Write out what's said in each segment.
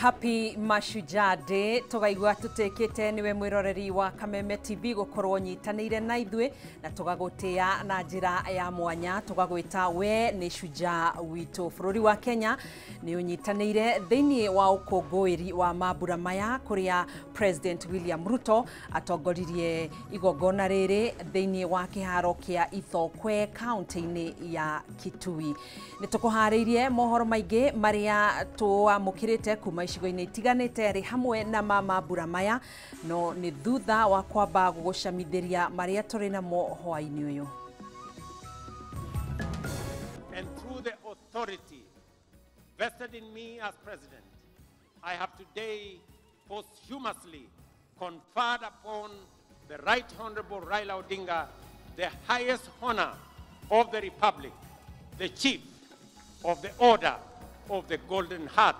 Happy Mashujaa Day tugaigua tutekete niwe mwiroreri wa Kameme TV gukorwo nyitanire na ithue na tugagutia na njira ya mwanya tugagwita we ni shujaa witu. Bururi wa Kenya ni unyitanire thiini wa ukunguiri wa mambura maya kuria President William Ruto atongoririe igongona riri thiini wa kiharo kia Ithokwe kaunti-ini ya Kitui. Ni tukuhariirie mohoro maingi maria twamukirite kuma icigo-inĩ itiganĩte rĩ hamwe na mambura maya no nĩ thutha wa kwamba gũgũcamithĩria marĩa tũrĩ namo hwaĩ-inĩ ũyũ. And through the authority vested in me as president, I have today posthumously conferred upon the Right Honorable Raila Odinga the highest honor of the Republic, the Chief of the Order of the Golden Heart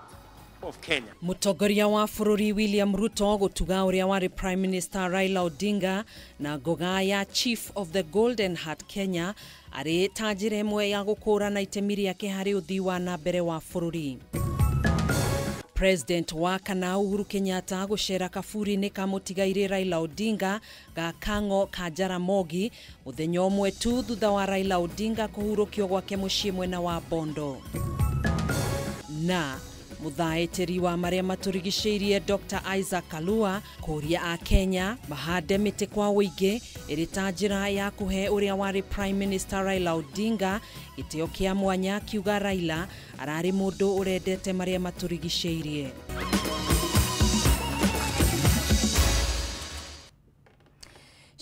of Kenya. Mutongoria wa bururi William Ruto gutuga uria wari Prime Minister Raila Odinga na ngoga ya Chief of the Golden Heart Kenya ari ta njira imwe ya gukurana itemi riake hari uthii wa na mbere wa bururi. President wa kana Uhuru Kenyatta gucera kaburi-inĩ ka mũtigairĩ Raila Odinga ga Kang'o ka Jaramogi muthenya ũmwe tu thutha wa Raila Odinga kũhurũkio gwake mũciĩ mwena wa Bondo. Na muthaitiri wa maria maturigicĩirie Dr. Isaac Kalua kũria a Kenya mahande mĩtĩ kwa ũingĩ ĩrĩ ta njĩra ya kũhe ũrĩa warĩ Prime Minister Raila Odinga gĩtĩo kĩa mwanya, kiuga Raila ararĩ mũndũ ũrendete marĩa maturigicĩirie.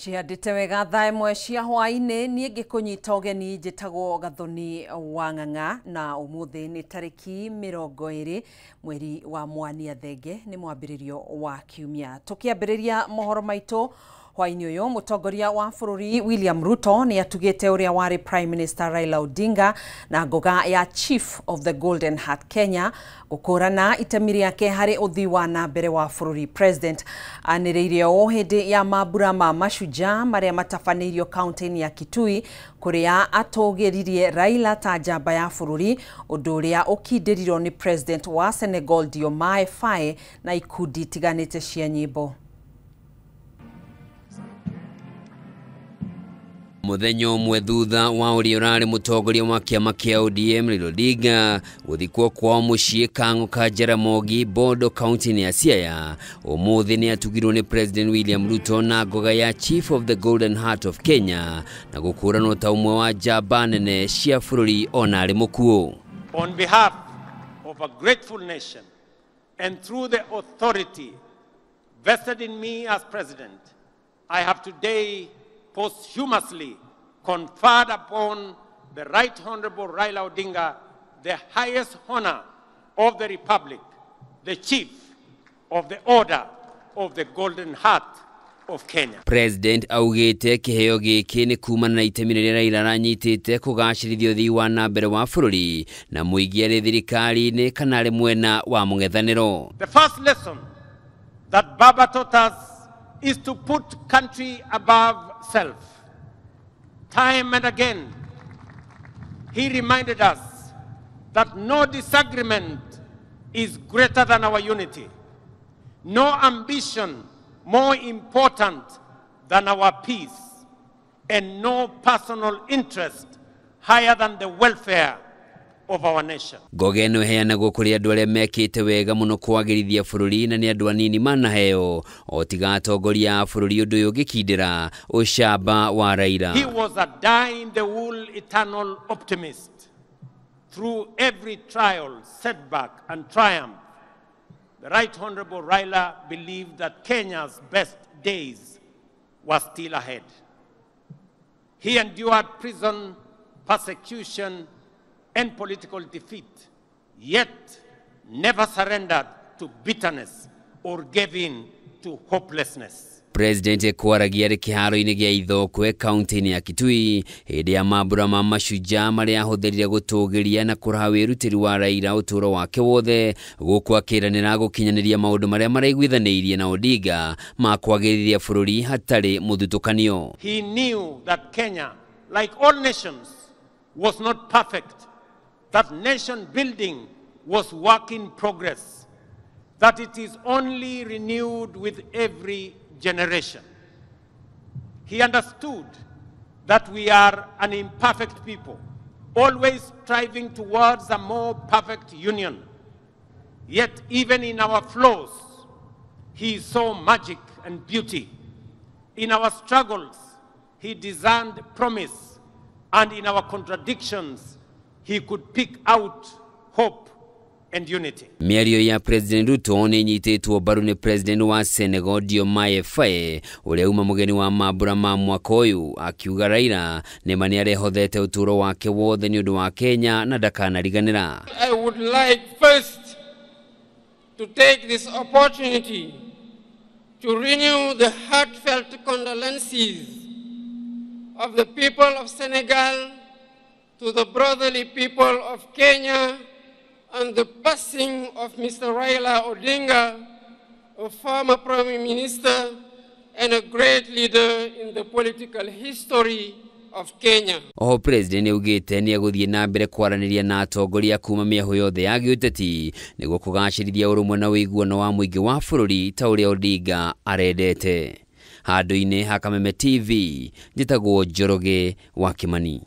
Cihandĩte wega thaa ĩmwe cia hwaĩ-inĩ niĩ ngĩkũnyita ũgeni njĩtagwo Gathoni wa Ng'ang'a na ũmũthĩ nĩ tarĩki 20 mweri wa Mwania Thenge nĩ mwambĩrĩrio wa kiumia. Tũkĩambĩrĩria mohoro maitũ hwaĩ-inĩ ũyũ, mũtongoria wa bũrũri William Ruto nĩ atugĩte ũrĩa warĩ Prime Minister Raila Odinga na ngoga ya Chief of the Golden Heart Kenya gũkũrana itemi rĩake harĩ ũthii wa na mbere wa bũrũri. President anĩrĩire ũũ hĩndĩ ya mambura ma mashujaa marĩa matabanĩirio kaunti-inĩ ya Kitui kũrĩa atũgĩririe Raila ta njamba ya bũrũri, ũndũ ũrĩa ũkindĩrirwo nĩ President wa Senegal Diomaye Faye na ikundi itiganĩte cia nyĩmbo. Muthenya ũmwe thutha wa ũrĩa ũrarĩ mũtongoria wa kĩama kĩa ODM Raila Odinga gũthikwo kwao mũciĩ Kang'o ka Jaramogi Bondo kaunti-inĩ ya Siaya, ũmũthĩ nĩ atugirwo nĩ President William Ruto na ngoga ya Chief of the Golden Heart of Kenya na gũkũranwo ta ũmwe wa njamba nene cia bũrũri ona arĩ mũkuũ. On behalf of a grateful nation and through the authority vested in me as president, I have today posthumously conferred upon the Right Honorable Raila Odinga the highest honor of the Republic, the Chief of the Order of the Golden Heart of Kenya. President augĩte kĩheo gĩkĩ nĩ kumana na itemi rĩrĩa Raila aranyitĩte kũgacĩrithia ũthii wa na mbere wa bũrũri na mũingĩ arĩ thirikari-inĩ kana arĩ mwena wa mũng'ethanĩro. The first lesson that Baba taught us is to put country above self. Time and again, he reminded us that no disagreement is greater than our unity, no ambition more important than our peace, and no personal interest higher than the welfare of our nation. Ngoga ĩno ĩheanagwo kũrĩ andũ arĩa mekĩte wega mũno kwagĩrithia bũrũri na nĩ andũ anini manaheo o tiga atongoria a bũrũri ũndũ ũyũ ũngĩkindĩra ũcamba wa Raila. He was a dyed-in-the-wool eternal optimist. Through every trial, setback and triumph, the Right Honorable Raila believed that Kenya's best days were still ahead. He endured prison, persecution, and political defeat, yet never surrendered to bitterness or gave in to hopelessness. President kwaragia arĩ kĩharo-inĩ gĩa Ithokwe kaunti-inĩ ya Kitui hĩndĩ ya mambura ma mashujaa marĩa ahũthĩrire gũtũgĩria na kũraha wĩrutĩri wa Raila ũtũũro wake wothe gũkũ akĩranĩra gũkinyanĩria maũndũ marĩa maraiguithanĩirie na Odinga ma kwagĩrithia bũrũri hatarĩ mũthutũkanio. He knew that Kenya, like all nations, was not perfect, that nation building was work in progress, that it is only renewed with every generation. He understood that we are an imperfect people, always striving towards a more perfect union. Yet even in our flaws, he saw magic and beauty. In our struggles, he discerned promise, and in our contradictions, he could pick out hope and unity. Mĩario ya President Ruto nĩ ĩnyitĩtwo mbaru nĩ President wa Senegal Diomaye Faye ũrĩa uma mũgeni wa mambura ma mwaka ũyũ, akiuga Raila nĩma nĩarehothete ũtũũro wake wothe nĩ ũndũ wa Kenya na ndakanariganĩra. I would like first to take this opportunity to renew the heartfelt condolences of the people of Senegal to the brotherly people of Kenya on the passing of Mr. Raila Odinga, a former Prime Minister and a great leader in the political history of Kenya. Oho President nĩaugĩte nĩegũthiĩ na mbere kwaranĩria na atongoria kuma mĩahũ yothe ya gĩũteti nĩguo kũgacĩrithia ũrũmwe na ũiguano wa mũingĩ wa bũrũri ta ũrĩa Odinga arendete. Handũ-inĩ ha Kameme TV, njĩtagwo Njoroge wa Kimani.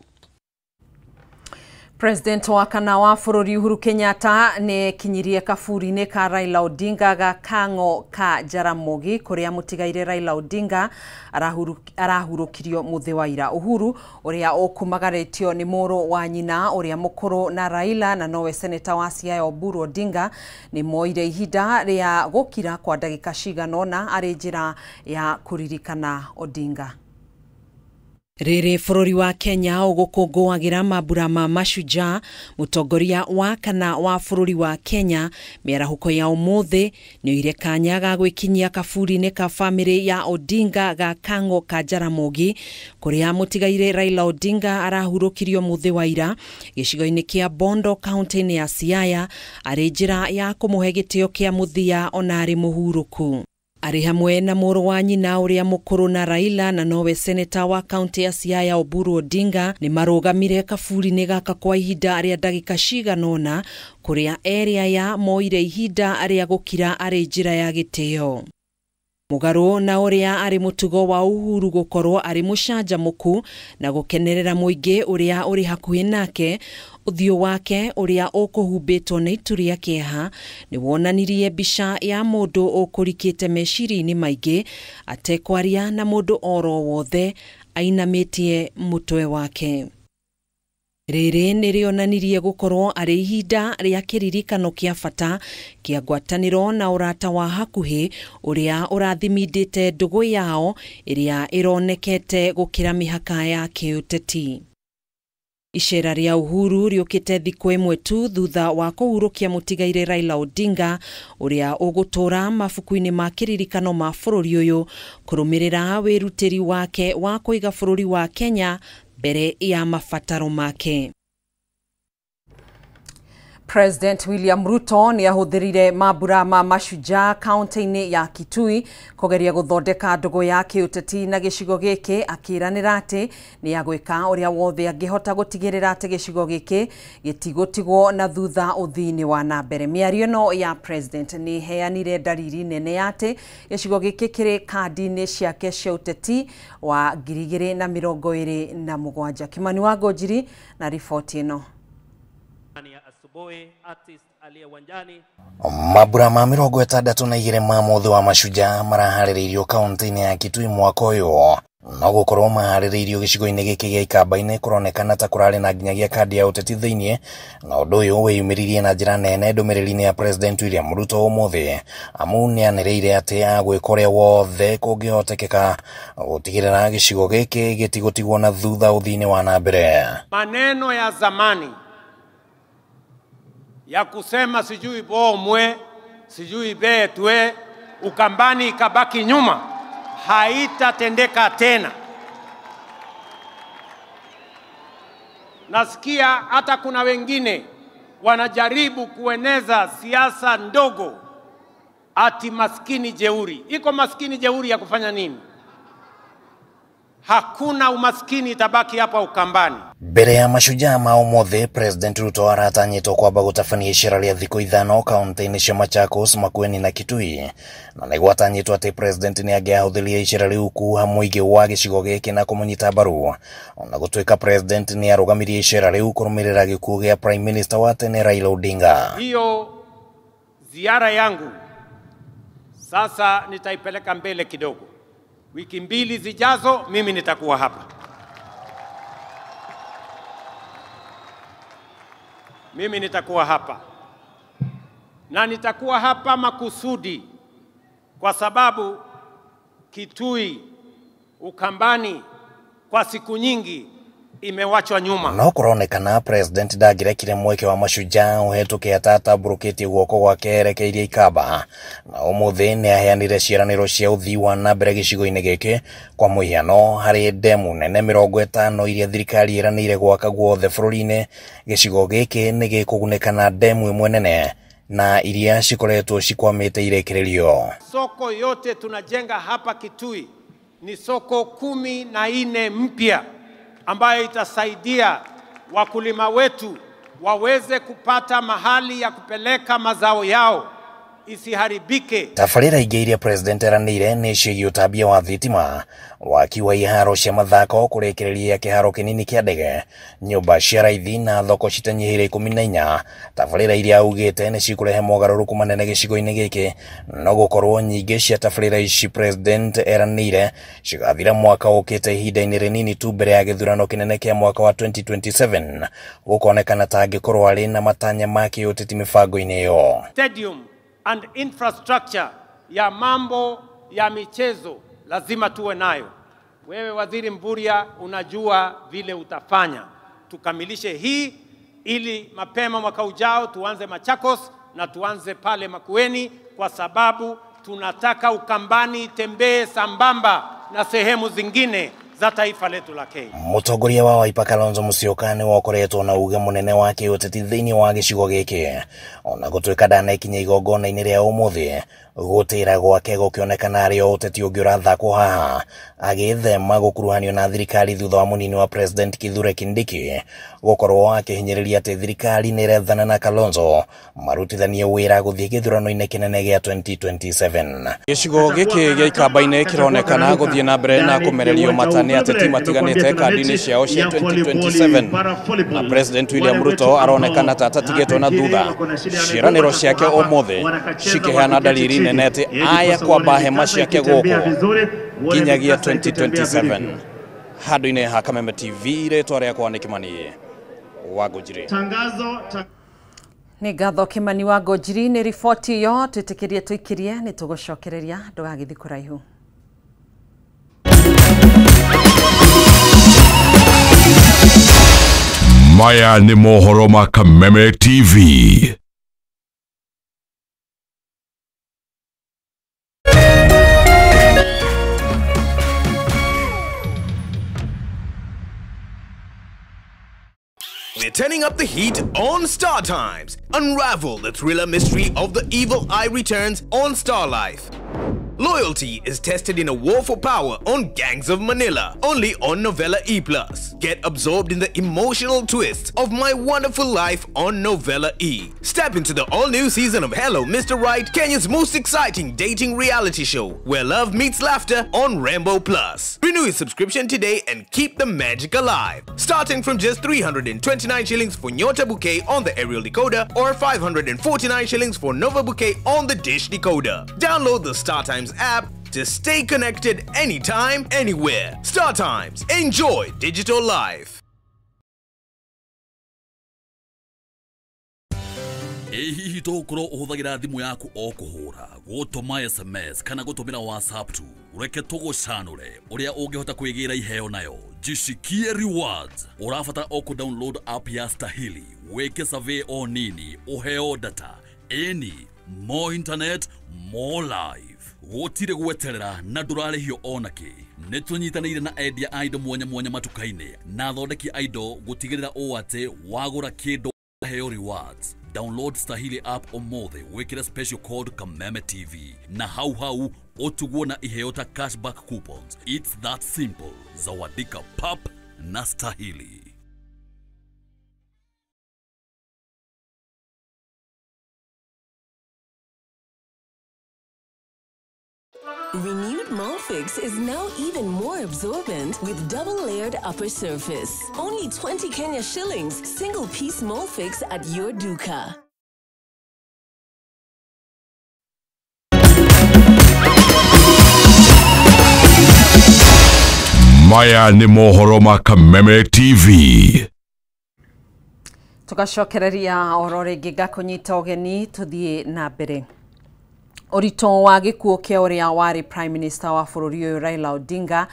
President wa kana wa bũrũri Uhuru Kenyatta nĩ kinyirie kaburi-inĩ ka Raila Odinga ga Kang'o ka Jaramogi kũrĩa mũtigaire Raila Odinga arahurũkirio mũthĩ wa ira. Uhuru ũrĩa ũkumagarĩtio nĩ mũrũ wa nyina ũrĩa mũkũrũ na Raila na nowe seneta wa Siaya Oburu Odinga nĩ moire ihinda rĩa gũkira kwa ndagĩka cigana ũna arĩ njĩra ya kũririkana Odinga. Rĩrĩ bũrũri wa Kenya ũgũkũngũagĩra mambura ma Mashujaa, mũtongoria wa kana wa bũrũri wa Kenya mĩarahũko ya ũmũthĩ nĩoire kanya ga gwĩkinyia kaburi-inĩ ka bamĩrĩ ya Odinga ga Kang'o ka Jaramogi kũrĩa mũtigaire Raila Odinga arahurũkirio mũthĩ wa ira gĩcigo-inĩ kĩa Bondo kaunti-inĩ ya Siaya arĩ njĩra ya kũmũhe gĩtĩo kĩa mũthia ona arĩ mũhurũku. Arĩ hamwe na mũrũ wa nyina ũrĩa mũkũrũ na Raila na nowe seneta wa kaunti ya Siaya Oburu Odinga nĩ marũgamire kaburi-inĩ gaka kwa ihinda rĩa ndagĩka cigana ũna kũrĩa erĩ aya moire ihinda rĩa gũkira arĩ njĩra ya gĩtĩo. Mũgarũ na ũrĩa arĩ mũtugo wa Uhuru gũkorwo arĩ mũcanjamũku na gũkenerera mũingĩ ũrĩa ũrĩ hakuhĩ nake, ũthiũ wake ũrĩa ũkũhumbĩtwo nĩ itu rĩa kĩeha nĩ wonanirie mbica ya mũndũ ũkũrikĩte meciria-inĩ maingĩ atekwaria na mũndũ oro wothe ainamĩtie mũtwe wake. Rĩrĩ nĩ rĩonanirie gũkorwo arĩ ihinda rĩa kĩririkano kĩa bata kĩa ngwatanĩro na ũrata wa hakuhĩ ũrĩa ũrathimindĩte ndũgũ yao ĩrĩa ĩronekete gũkĩra mĩhaka ya kĩũteti. Icera rĩa Uhuru rĩũkĩte thikũ ĩmwe tu thutha wa kũhurũkia mũtigaire Raila Odinga ũrĩa ũgũtũũra mabuku-inĩ ma kĩririkano ma bũrũri ũyũ kũrũmĩrĩra wĩrutĩri wake wa kũiga bũrũri wa Kenya mbere ya mabataro make. President William Ruto nĩ ahũthĩrire mambura ma Mashujaa kaunti-inĩ ya Kitui kũgeria gũthondeka ndũgũ ya kĩũteti na gĩcigo gĩkĩ akĩranĩra atĩ nĩ agwĩka ũrĩa wothe angĩhota gũtigĩrĩra atĩ gĩcigo gĩkĩ gĩtigũtigwo na thutha ũthii-inĩ wa na mbere. Mĩario ĩno ya President nĩ ĩheanire ndariri nene ya atĩ gĩcigo gĩkĩ kĩrĩ kandi-inĩ ciake cia ũteti wa 2027. Kimani wa Ngũnjiri na riboti ĩno. Mambura ma 62 ma mũthĩ wa Mashujaa maraharĩrĩirio kaunti-inĩ ya Kitui mwaka ũyũ no gũkorwo maharĩrĩirio gĩcigo-inĩ gĩkĩ gĩa Ikamba-inĩ kũronekana ta kũrarĩ na nginyagia kandi ya ũteti thĩinĩ, na ũndũ ũyũ wĩyumĩririe na njĩra nene ndũmĩrĩri-inĩ ya President William Ruto ũmũthĩ, amu nĩanĩrĩire atĩ agwĩka ũrĩa wothe kũngĩhotekeka gũtigĩrĩra gĩcigo gĩkĩ gĩtigũtigwo na thutha ũthii-inĩ wa na mbere. Maneno ya zamani ya kusema sijui bomwe sijui betwe Ukambani ikabaki nyuma haitatendeka tena. Nasikia hata kuna wengine wanajaribu kueneza siasa ndogo ati maskini jeuri. Iko maskini jeuri ya kufanya nini? Hakuna umaskini itabaki hapa Ukambani. Mbere ya mashujaa ma umuthi, President Ruto aratanyĩtwo kwamba gũtabania icera rĩa thikũ 5 kaunti-inĩ cia Machakos, Makueni na Kitui, na nĩ gwatanyĩtwo atĩ President nĩ angĩahũthĩrire icera rĩu kuha mũingĩ wa gĩcigo gĩkĩ na kũmũnyita mbaru. Ona gũtuĩka President nĩ arũgamirie icera rĩu kũrũmĩrĩra gĩkuũ gĩa Prime Minister wa tene Raila Odinga. Hiyo ziara yangu sasa nitaipeleka mbele kidogo. Wiki 2 zijazo mimi nitakuwa hapa. Mimi nitakuwa hapa. Na nitakuwa hapa makusudi kwa sababu Kitui, Ukambani kwa siku nyingi imewachwa nyuma. No kũronekana President ndangĩrekire mweke wa mashujaa ũhetũke atatamburukitie guoko gwake erekeirie Ikamba, na ũmũthĩ nĩ aheanire ciĩranĩro cia ũthii wa na mbere gĩcigo-inĩ gĩkĩ, kwa mũhiano harĩ ndemu nene 50 iria thirikari ĩranĩire gwaka guothe bũrũri-inĩ. Gĩcigo gĩkĩ nĩ gĩkũgunĩka na ndemu ĩmwe nene na iria cikoretwo cikwamĩte irekererio. Soko yote tunajenga hapa Kitui ni soko 14 mpya ambayo itasaidia wakulima wetu waweze kupata mahali ya kupeleka mazao yao isiharibike. Tabarĩra ingĩ iria President eranĩire nĩ ciĩgiĩ ũtambia wa thitima, waki wa iharo cia mathako, kũrĩkĩrĩria kĩharo kĩnini kĩa ndege, nyũmba cia raithi na thoko citanyihĩire 14. Tabarĩra iria augĩte nĩ cikũrehe mogarũrũku manene gĩcigo-inĩ gĩkĩ, no gũkorwo nyingĩ cia tabarĩra ici President eranĩire cigathira mwaka ũkĩte ihinda-inĩ rĩnini tu mbere ya gĩthurano kĩnene kĩa mwaka wa 2027, gũkonekana ta angĩkorwo arĩ na matanya ma kĩũteti mĩbango-inĩ ĩyo. Stadium and infrastructure ya mambo ya michezo lazima tuwe nayo. Wewe Waziri Mvurya unajua vile utafanya. Tukamilishe hii ili mapema mwaka ujao tuanze Machakos na tuanze pale Makueni, kwa sababu tunataka Ukambani itembee sambamba na sehemu zingine za taifa letu la Kenya. Mũtongoria wa Wiper Kalonzo Musyoka nĩ wokoretwo na uge mũnene wa kĩũteti thĩinĩ wa gĩcigo gĩkĩ, ona gũtuĩka ndanekinya igongona-inĩ rĩa ũmũthĩ, gũtĩra gwake gũkĩonekana arĩ o ũteti ũngĩ ũrathakwo haha, agĩthema gũkuruhanio na thirikari thutha wa mũnini wa President Kithure Kindiki gũkorwo akĩhinyĩrĩria atĩ thirikari nĩ ĩrethana na Kalonzo marutithanie wĩra gũthiĩ gĩthurano-inĩ kĩnene gĩa 2027. Gĩcigo gĩkĩ gĩa Ikamba-inĩ kĩronekana gũthiĩ na mbere na kũmererio mata nĩ ateti matiganĩte kandi-inĩ ciao cia 2027, na President William Ruto aronekana ta atatigĩtwo na thutha. Ciĩranĩro ciake ũmũthĩ cikĩheana dalili nene atĩ aya kwamba hema ciake gũkũ nginyagia 2027. Handũ-inĩ ha Kameme TV, rĩtwa rĩakwa nĩ Kimani wa Ngũnjiri. Nĩ ngatho Kimani wa Ngũnjiri nĩ riboti ĩyo. Twĩtĩkĩrie tũikirie, nĩ tũgũcokereria, ndũgagĩthiĩ kũraihu. Maya nĩ mohoro ma Kameme TV. We're turning up the heat on Star Times. Unravel the thriller mystery of The Evil Eye Returns on Star Life. Loyalty is tested in a war for power on Gangs of Manila, only on Novella E+. Get absorbed in the emotional twists of My Wonderful Life on Novella E. Step into the all-new season of Hello Mr. Right, Kenya's most exciting dating reality show, where love meets laughter on Rambo Plus. Renew your subscription today and keep the magic alive. Starting from just 329 shillings for Nyota Bouquet on the aerial decoder or 549 shillings for Nova Bouquet on the dish decoder. Download the Star Times app to stay connected anytime, anywhere. Star Times, enjoy digital life. Hihi tũgũkorwo ũhũthagĩra thimũ yaku o kũhũra, gũtũma SMS kana gũtũmĩra WhatsApp tu. Reke tũgũcanũre ũrĩa ũngĩhota kwĩgĩra iheo nayo. Jishikie rewards. Ũrabatara o kũ-download app ya Stahili, wĩke survey o nini, ũheo data. Ĩni, more internet, more life. Gũtirĩ gweterera na ndũrarĩhio onakĩ. Nĩ tũnyitanĩire na endia a indo mwanya mwanya matuka-inĩ na athondeki a indo gũtigĩrĩra ũũ atĩ wagũra kĩndũ Heo rewards. Download Stahili app omothe wikire special code Kameme TV na hau hau otuguo na iheo ta cashback coupons. It's that simple. Zawadika pap na Stahili. Renewed Molfix is now even more absorbent with double-layered upper surface. Only 20 Kenya shillings, single-piece Molfix at your duka. Maya ni mohoro ma Kameme TV. Tugacokereria oro rĩngĩ ngakũnyita ũgeni tũthiĩ na mbere. Ũritũ wa gĩkuũ kĩa ũrĩa warĩ Prime Minister wa bũrũri ũyũ Raila Odinga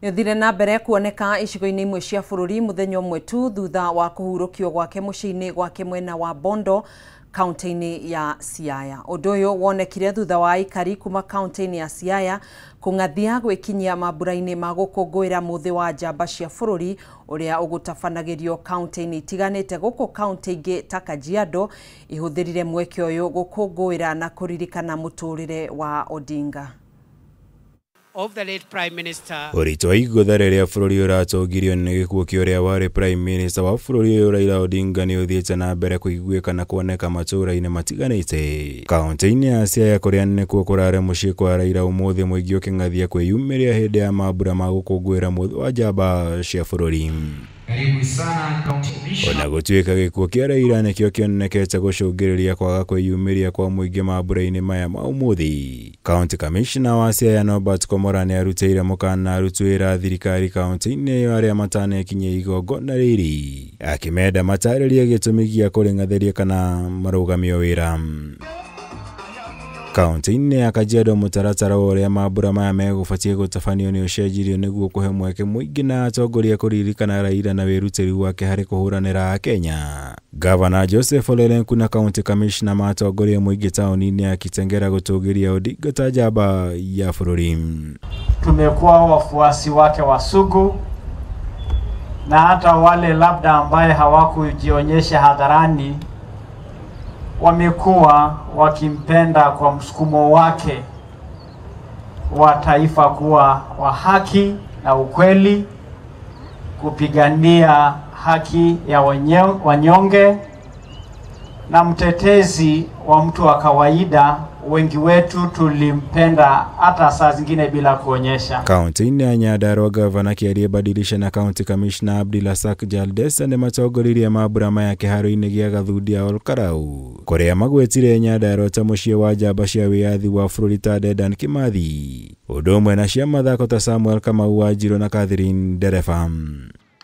nĩ ũthire na mbere kuoneka icigo-inĩ imwe cia bũrũri mũthenya ũmwe tu thutha wa kũhurũkio gwake mũciĩ-inĩ gwake mwena wa Bondo kaunti-inĩ ya Siaya. Ũndũ ũyũ wonekire thutha wa aikari kuma kaunti-inĩ ya Siaya kũng'athia gwĩkinyia mambura-inĩ ma gũkũngũĩra mũthĩ wa njamba cia bũrũri ũrĩa ũgũtabanagĩrio kaunti-inĩ itiganĩte gũkũ kaunti ingĩ ta Kajiado ihũthĩrire mweke ũyũ gũkũngũĩra na kũririkana mũtũrĩre wa Odinga. Of the late Prime Minister. Ũritũ wa igũtha rĩrĩa bũrũri ũratongirio nĩ gĩkuũ kĩa ũrĩa warĩ Prime Minister wa bũrũri ũyũ Raila Odinga nĩ ũthiĩte na mbere kũiguĩka na kuoneka matũũra-inĩ matiganĩte. Kaunti-inĩ ya Siaya kũrĩa nĩkuo kũrarĩ mũciĩ kwa Raila ũmũthĩ mũingĩ ũkĩng'athia kwĩyumĩria hĩndĩ ya mambura ma gũkũngũĩra mũthĩ wa njamba cia bũrũri. Ona gũtuĩka gĩkuũ kĩa Raila nĩkĩo kĩonekete gũcũngĩrĩria kwaga kwĩyumĩria kwa mũingĩ mambura-inĩ maya ma ũmũthĩ. County Commissioner wa Siaya Norbert Komora nĩarutĩire mũkana aruti wĩra thirikari kaunti-inĩ ĩyo arĩa matanekinyia igongona rĩrĩ, akĩmenda matarĩrie gĩtũmi gĩa kũrĩng'athĩria kana marũgamio wĩra. Kaunti-inĩ ya Kajiado mũtaratara wa ũrĩa mambura maya megũbatiĩ gũtabanio nĩ ũcenjirio nĩguo kũhe mweke mũingĩ na atongoria kũririkana Raila na wĩrutĩri wake harĩ kũhũranĩra Akenya. Gavana Joseph Ole Lenku na County Commissioner matongoria mũingĩ taũni-inĩ ya Kitengela gũtũgĩria Odinga ta njamba ya bũrũri. Tumekuwa wafuasi wake wa sugu na hata wale labda ambaye hawakujionyesha hadharani wamekuwa wakimpenda kwa msukumo wake wa taifa kuwa wa haki na ukweli, kupigania haki ya wanyonge na mtetezi wa mtu wa kawaida. Wengi wetu tulimpenda hata saa zingine bila kuonyesha. Kaunti-inĩ ya Nyandarua Gavana Kĩarie Badilisha na County Commissioner Abdulrazak Jaldesa nĩmatongoririe mambura maya kĩharo-inĩ gĩa Gathudi ya Olkarau kũrĩa magwetire Nyandarua ta mũciĩ wa njamba cia wĩyathi wa bũrũri ta Dedan Kimathi, ũndũ ũmwe na cia mathako ta Samuel Kamau Wanjiru na Catherine Ndereba.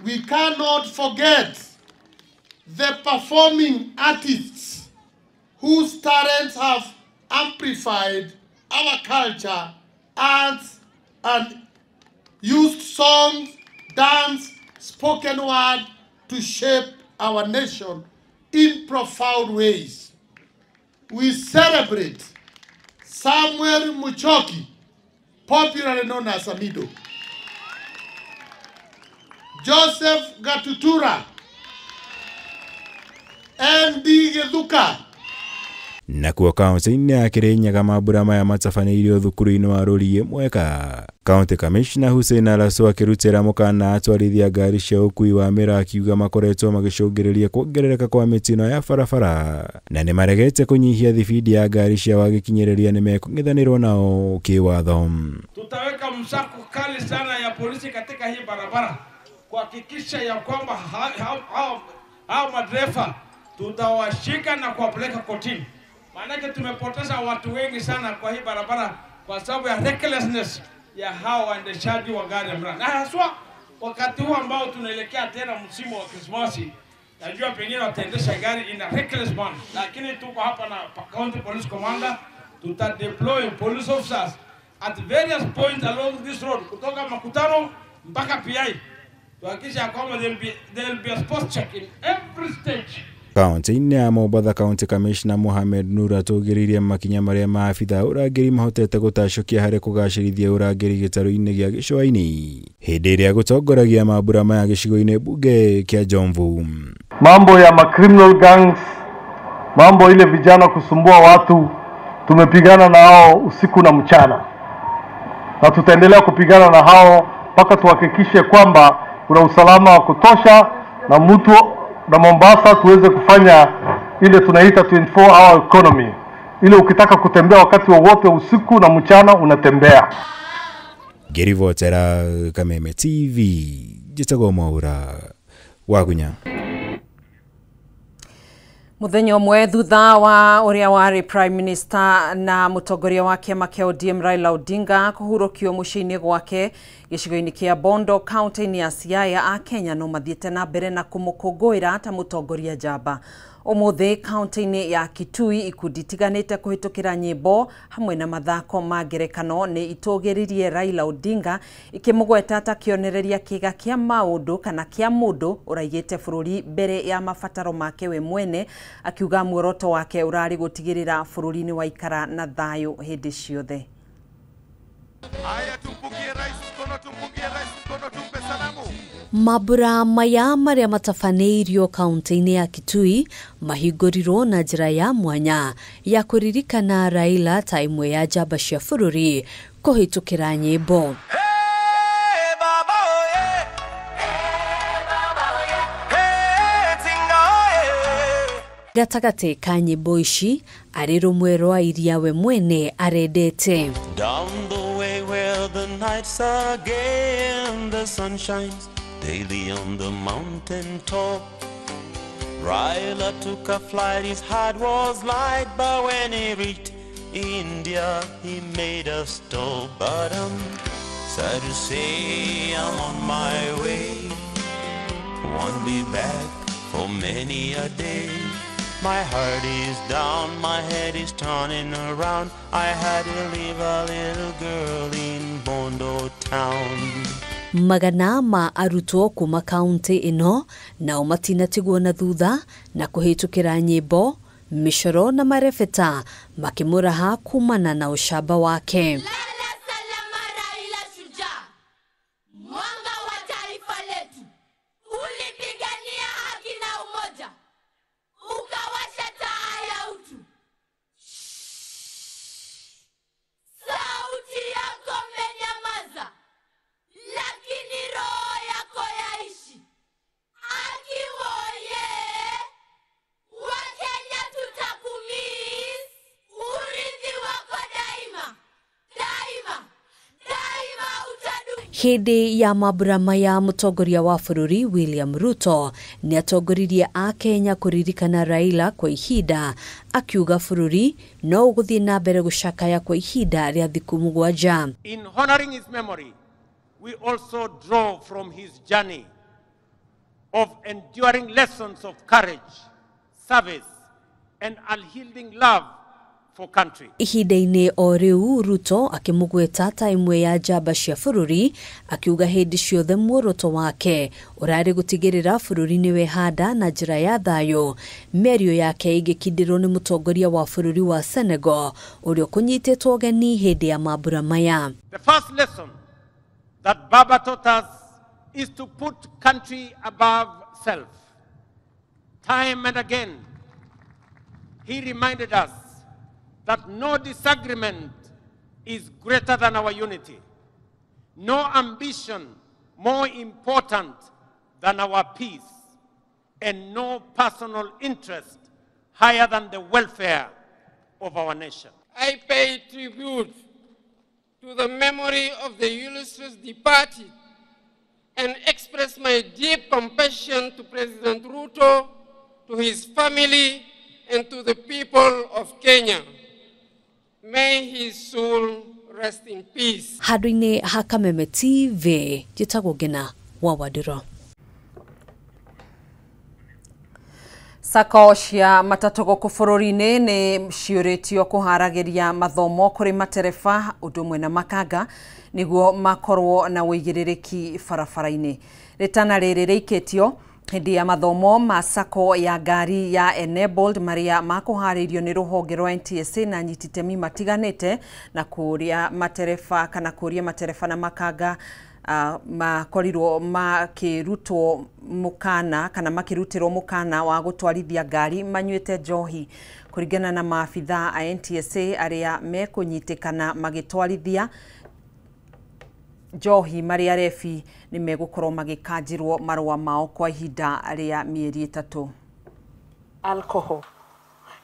We cannot forget the performing artists whose talents have amplified our culture, arts, and used songs, dance, spoken word to shape our nation in profound ways. We celebrate Samuel Muchoki, popularly known as Amido, Joseph Gatutura, N.D. Githuka. Nakuo kaunti-inĩ ya Kirinyaga mambura maya matabanĩirio thukuru-inĩ wa Rũriĩ Mweka. County Commissioner Hussein Alaso akĩrutĩra mũkana atwarithia ngari cia ũkuui wa mĩraa akiuga makoretwo magĩcũngĩrĩria kuongerereka kwa mĩtino ya barabara na nĩmaregete kũnyihia thibindi ya ngari cia wagĩkinyĩrĩria nĩmekũng'ethanĩrwo nao kĩwatho. Tutaweka msako kali sana ya polisi katika hii barabara kuhakikisha ya kwamba hao madereva tutawashika na kuwapeleka kotini. Maanake tumepoteza watu wengi sana kwa hii barabara kwa sababu ya recklessness ya hao waendeshaji wa gari ya mraa. Na haswa wakati huu ambao tunaelekea tena msimu wa Krismasi, najua pengine wataendesha gari in a reckless manner. Lakini tuko hapa na County Police Commander, tuta deploy police officers at various points along this road kutoka Makutano mpaka PI. Tuhakikisha kwamba there will be a spot check in every stage. Kaunti-inĩ ya Mombatha County Commissioner Mohamed Nur atũgĩrĩirie makinya marĩa maabithaa ũrangĩri mahotete gũtacũkia harĩ kũgacĩrithia ũrangĩri gĩtarũ-inĩ gĩa gĩcũa-inĩ hĩndĩ ĩrĩa gũtongoragia mambura maya gĩcigo-inĩ mbunge kĩa Jomvu. Mambo ya ma criminal gangs, mambo ile vijana kusumbua watu, tumepigana na hao usiku na mchana, na tutaendelea kupigana na hao mpaka tuhakikishe kwamba kuna usalama wa kutosha na mtu na Mombasa tuweze kufanya ile tunaita 24 hour economy, ile ukitaka kutembea wakati wowote usiku na mchana unatembea. Ngĩribotera Kameme TV njĩtagwo Mwaura Wagunya. Muthenya ũmwe thutha wa ũrĩa warĩ Prime Minister na mũtongoria wa kĩama kĩa ODM Raila Odinga kũhurũkio mũciĩ-inĩ gwake gĩcigo-inĩ kĩa Bondo kaunti-inĩ ya Siaya, Akenya no mathiĩte na mbere na kũmũkũngũĩra ta mũtongoria njamba. Ũmũthĩ kaunti-inĩ ya Kitui ikundi itiganĩte kũhĩtũkĩra nyĩmbo hamwe na mathako ma ngerekano nĩ itũgĩririe Raila Odinga ikĩmũgweta ta kĩonereria kĩega kĩa maũndũ kana kĩa mũndũ ũraigĩte bũrũri mbere ya mabataro make we mwene, akiuga muoroto wake ũrarĩ gũtigĩrĩra bũrũri nĩ waikara na thayũ hĩndĩ ciothe. Haya, tumpungie rais mkono, tumpungie rais mkono, tumpe salamu. Mambura maya marĩa matabanĩirio kaunti-inĩ ya Kitui mahingũrirwo na njĩra ya mwanya ya kũririkana Raila ta ĩmwe ya njamba cia bũrũri kũhĩtũkĩra nyĩmbo. Hey, baba, oye. Hey, baba, oye. Hey, tinga, oye. Gatagatĩ ka nyĩmbo ici arĩ rũmwe rwa iria we mwene arendete. Down the way where the nights are gay and the sun shines daily on the mountain top. Raila took a flight, his heart was light, but when he reached India, he made a stop. But I'm sad to say I'm on my way, won't be back for many a day. My heart is down, my head is turning around. I had to leave a little girl in Bondo town. Magana ma arutwo kuma kaunti ĩno nao matinatigwo na thutha na kũhĩtũkĩra nyĩmbo, mĩcoro na marebeta makĩmũraha kumana na ũcamba wake. Lala salama Raila shujaa, mwanga wa taifa letu, ulipigania haki na umoja, ukawasha taa ya utu. Sauti yako menyamaza, lakini roho yako yaishi. Akiwoye, Wakenya tutakumiss, urithi wako daima, daima, daima utadumu. Hĩndĩ ya mambura maya mũtongoria wa bũrũri William Ruto nĩatongoririe Akenya kũririkana Raila kwa ihinda, akiuga bũrũri no ũgũthiĩ na mbere gũcakaya kwa ihinda rĩa thikũ 7. In honoring his memory, we also draw from his journey of enduring lessons of courage, service, and unyielding love for country. Ihinda-inĩ o rĩu Ruto akĩmũgweta ta ĩmwe ya njamba cia bũrũri, akiuga hĩndĩ ciothe muoroto wake ũrarĩ gũtigĩrĩra bũrũri nĩ wehanda na njĩra ya thayũ. Mĩario yake ĩgĩkindĩrwo nĩ mũtongoria wa bũrũri wa Senegal ũrĩa ũkũnyitĩtwo ũgeni hĩndĩ ya mambura maya. The first lesson that Baba taught us is to put country above self. Time and again, he reminded us that no disagreement is greater than our unity, no ambition more important than our peace, and no personal interest higher than the welfare of our nation. I pay tribute to the memory of the illustrious departed and express my deep compassion to President Ruto, to his family, and to the people of Kenya. May his soul rest in peace. Handũ-inĩ ha Kameme TV, njĩtagwo Ngina wa Wandĩro. Sacco cia matatũ gũkũ bũrũri-inĩ nĩ ciũrĩtio kũharagĩria mathomo kũrĩ matereba ũndũ ũmwe na makanga nĩguo makorwo na ũigĩrĩrĩki barabara-inĩ. Rĩtana rĩrĩ rĩikĩtio hĩndĩ ya mathomo ma Sacco ya ngari ya Enabled marĩa makũharĩirio nĩ rũhonge rwa NTSA na anyiti itemi matiganĩte na kũria matereba kana kũria matereba na makanga Makorirwo makĩrutwo mũkana kana makĩrutĩrwo mũkana wa gũtwarithia ngari manyuĩte njohi kũringana na maabitha a NTSA arĩa mekũnyitĩkana magĩtwarithia njohi marĩ arebi nĩ megũkorwo magĩkanjĩrwo marũa mao kwa ihinda rĩa mĩeri 3. Alcohol.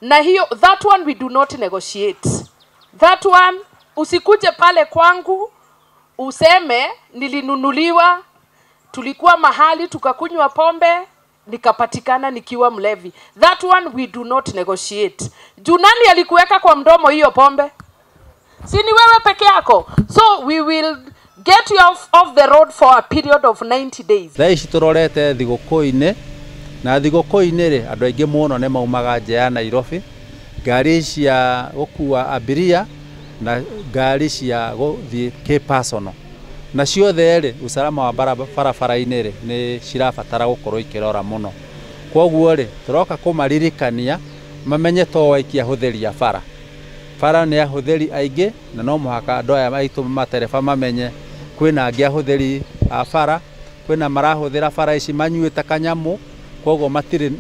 Na hiyo that one we do not negotiate. That one usikuje pale kwangu useme nilinunuliwa, tulikuwa mahali tukakunywa pombe nikapatikana nikiwa mlevi. That one we do not negotiate. Juu nani alikuweka kwa mdomo hiyo pombe? Si ni wewe peke yako. So we will get you off the road for a period of 90 days. Thaa ici turorete thigũkũ-inĩ na thigũkũ-inĩ rĩ andũ aingĩ mũno nĩ maumaga nja ya Nairobi, ngari cia gũkua abiria na ngari cia gũthiĩ kĩ-personal na ciothe rĩ usalama wa barabara-inĩ rĩ nĩ cirabatara gũkorwo ikĩrora mũno. Kwoguo rĩ tũroka kũmaririkania mamenye to waikia ahũthĩri a bara. Bara nĩ ahũthĩri aingĩ na no mũhaka andũ aya aitũ matereba mamenye kwĩna angĩ ahũthĩri a bara, kwĩna marahũthĩra bara ici manyuĩte kanyamũ, kwoguo matirĩ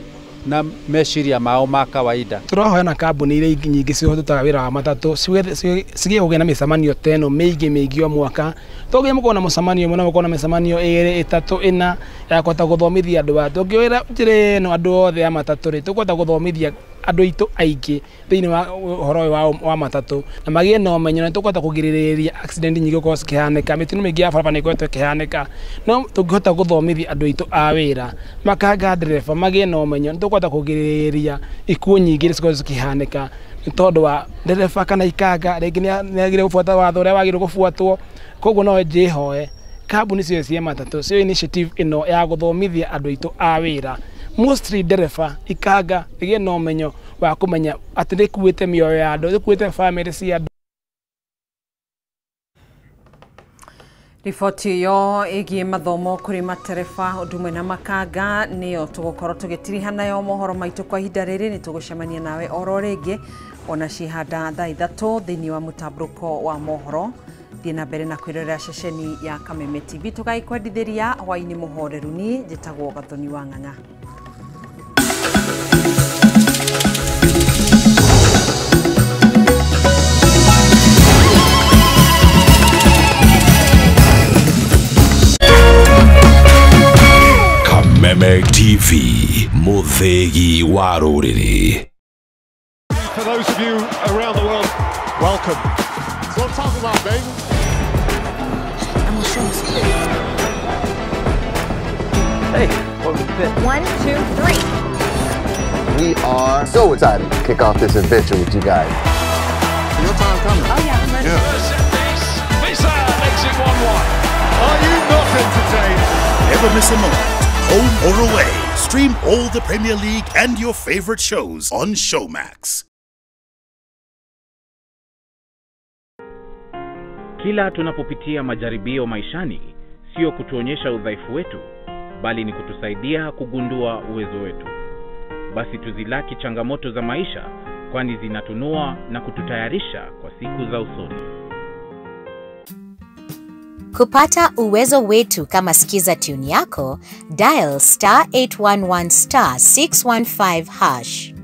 na meciria mao ma kawaida. Tũrahoya na kambuni iria ingĩ nyingĩ cihũtaga wĩra wa matatũ cigĩe kũgĩa na mĩcemanio ta ĩno mĩingĩ mĩingĩ o mwaka. Tũngĩgĩa mũkorwo na mũcemanio ũmwe na mũkorwo na mĩcemanio 2, 3, 4 ya kũhota gũthomithia andũ aya. Tũngĩoera njĩra ĩno andũ othe a matatũ rĩ, tũkũhota gũthomithia andũ aitũ aingĩ thĩinĩ wa ũhoro ũyũ wa matatũ na magĩe na ũmenyo, na tũkũhota kũgirĩrĩria accident nyingĩ gũkorwo cikĩhanĩka. Mĩtino mĩingĩ ya barabara nĩ ĩkoretwo ĩkĩhanĩka, no tũngĩhota gũthomithia andũ aitũ a wĩra makanga ndereba magĩe na ũmenyo, nĩ tũkũhota kũgirĩrĩria ikuũ nyingĩ iria cikoragwo cikĩhanĩka nĩ tondũ wa ndereba kana ikanga rĩngĩ nĩ agire gũbuata watho ũrĩa wagĩrĩirwo gũbuatwo. Koguo no njĩhoe kambuni ciothe cia matatũ cio initiative ĩno ya gũthomithia andũ aitũ a wĩra, mostly ndereba ikanga ĩgĩe na ũmenyo wa kũmenya atĩ nĩkuĩte mĩoyo ya andũ, nĩkuĩte famĩlĩ cia andũ. Riboti ĩyo ĩgiĩ mathomo kũrĩ matereba ũndũ ũmwe na makanga nĩyo tũgũkorwo tũgĩtiriha nayo mohoro maitũ kwa ihinda rĩrĩ. Nĩ tũgũcemania nawe oro rĩngĩ ona cihanda thaa 3 thĩinĩ wa mũtambũrũko wa mohoro. Thiĩ na mbere na kwĩrorera ceceni ya Kameme TV tũgagĩkwendithĩria hwaĩ-inĩ mũhoreru. Niĩ njĩtagwo Gathoni wa Ng'ang'a. Kameme TV, mũthĩgi wa rũrĩrĩ. For those of you around the world, welcome. That's what I'm talking about, baby. Hey, what was this? 1, 2, 3. We are so excited to kick off this adventure with you guys. Your time coming. Oh yeah, I'm ready. Yeah. Visa makes it 1-1. Are you not entertained? Never miss a moment, home or away. Stream all the Premier League and your favorite shows on Showmax. Kila tunapopitia majaribio maishani, sio kutuonyesha udhaifu wetu, bali ni kutusaidia kugundua uwezo wetu. Basi tuzilaki changamoto za maisha, kwani zinatunua na kututayarisha kwa siku za usoni. Kupata uwezo wetu kama Skiza tune yako, dial *811 *615#.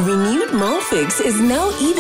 Renewed Molfix is now even